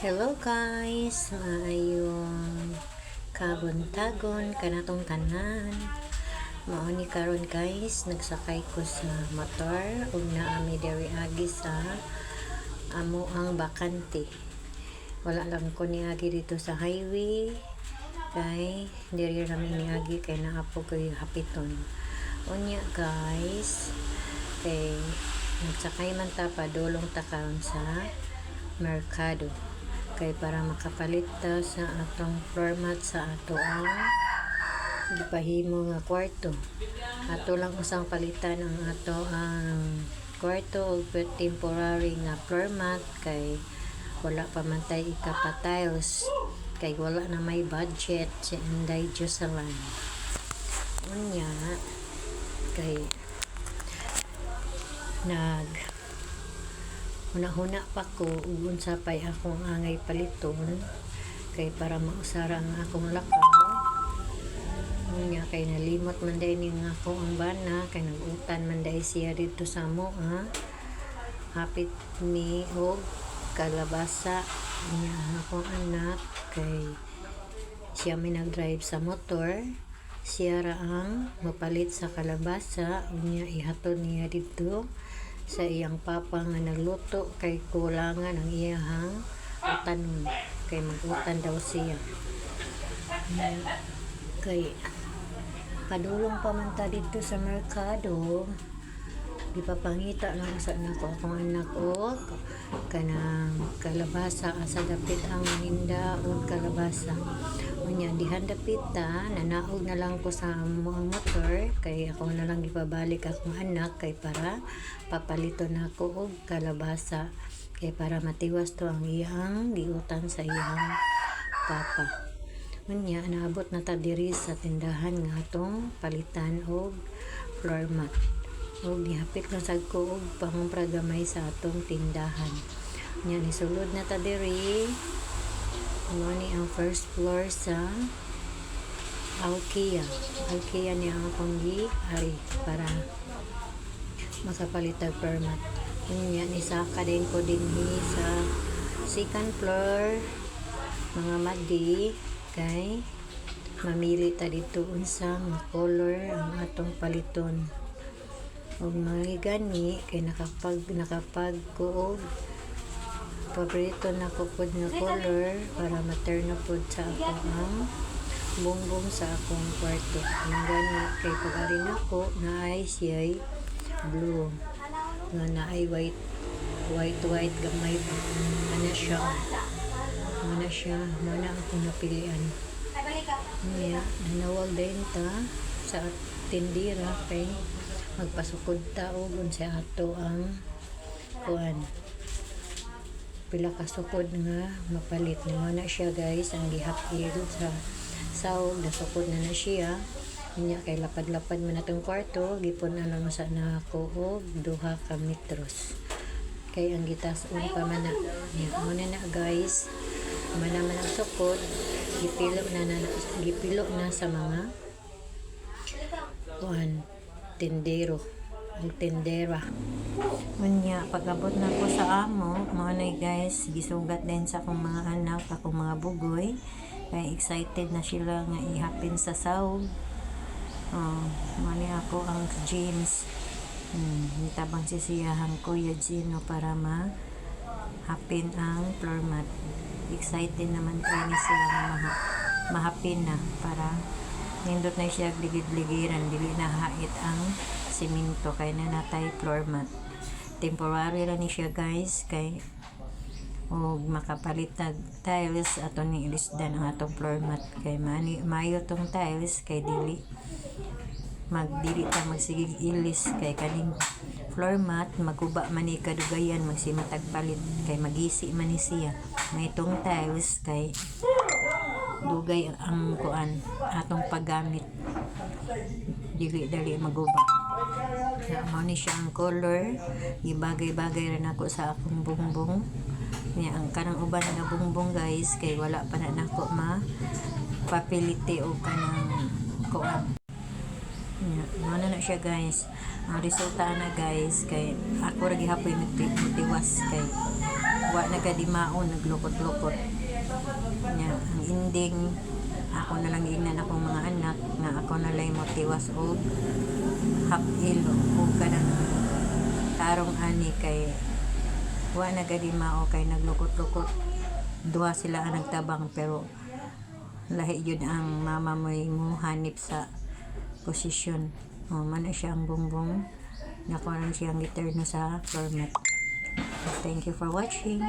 Hello guys, maayong kabuntagon kanatong tanan. Mao ni karon guys, nagsakay ko sa motor ug naa mi diri agi sa amo ang bakante. Wala lang ko niagi dito sa highway kay diri ra mi niagi kay naa po koy hapiton. Unya guys, kay nagsakay man ta, padulong ta karon sa merkado kay para makapalit ta sa atong floor mat sa ato ang gipahimo nga kwarto. Ato lang usang palitan ang ato ang kwarto og temporary nga floor mat kay wala pa man tay ikapa-tiles kay wala na may budget si Inday Jocelyn. Unya kay nag huna-huna pa ko ug unsa pay akong angay paliton kay para mausara ang akong lakaw. Unya kay nalimot man diay ning ako ang bana kay nag-utan man diay siya didto sa amoa. Hapit mi og kalabasa. Unya ang akong anak kay siya may nag-drive sa motor. Siya ra ang mapalit sa kalabasa. Unya ihatod niya didto sa iyang papa nga nagluto kay kulangan ang iyahang utanon kay mag-utan daw siya. Unya kay padulong pa man ta didto sa merkado, gipapangita lang sa nako akong anak og kanang kalabasa, asa dapit ang maninda og kalabasa. Unya dihan dapit ta, nanaog na lang ko sa among motor kay ako na lang gipabalik akong anak kay para papaliton nako og kalabasa kay para matiwas to ang iyang giutan sa iyang papa. Unya naabot na ta diri sa tindahan nga atong palitan og floor mat. Ug nihapit lang sad ko og pangumpra gamay sa atong tindahan. Unya nisulod na ta diri. Mao ni ang first floor sa Alkia. Alkia ni ang akong gi-ari para makapalit og floor mat. Unya nisaka din ko dinhi sa second floor, mga madi, kay mamili ta didto unsa nga color ang atong paliton. Ug mga gani kay nakapag ko og paborito nako pod nga color para materno pod sa ako ang bungbong sa akong kwarto. Ang gani kay pag ari nako, naay siya'y blue nga naay white, white white gamay pa. Ana siya. Ana siya, mao na akong napilian. Unya, nanawag din ta sa tindira kay magpasukod ta og unsa ato ang kuan, pila ka sukod nga mapalit. Ni mao na siya guys ang gihapil sa sawg, nasukod na na siya. Unya kay lapad-lapad man atong kwarto, gipon na lang sa nako og 2 ka metros kay ang gitas-on pa man na. Nya mao na na guys, man na man ang sukod, gipilo na, na gipilo na sa mga kuan, tindero ang tindera. Unya pag-abot na ko sa amo, mao na guys, gisugat din sa akong mga anak, akong mga bugoy kay excited na sila nga ihapin sa sawg. Oh, mao ni ako ang James. Tabang si siyahang Kuya Gino para ma hapin ang floor mat. Excited naman kay ni sila nga mahapin na para nindot na siya ligid-ligiran, dili na hait ang simento kay na natay floor mat. Temporary ra ni siya guys kay og makapalit tag tiles, ato ni ilisdan ang atong floor mat kay mani mayo tong tiles kay dili magdili ta magsigig ilis kay kaning floor mat maguba man ni kadugayan, magsimatag palit kay magisi man ni siya. May itong tiles kay dugay ang kuan, atong paggamit, dili dali maguba na. Mao ni siya ang color, gibagay-bagay ra nako sa akong bungbong niya. Ang kanang uban nga bungbong guys kay wala pa na nako ma papiliti og kanang kuan. Yeah, mao na na siya guys. Ang resulta na guys kay ako ra gihapon mitiwas kay Wa nagkadimao, naglukot-lukot. Nya, ang ending, ako na lang giingnan akong mga anak nga ako na lang motiwas og hapil o kanang tarong ani kay wa nagadimao kay naglukot-lukot. Duha sila ang nagtabang, pero lahi yun ang mama mo mo hanip sa posisyon. O, man na siya ang bongbong. Nakuha lang siyang giterno sa floor mat. Thank you for watching.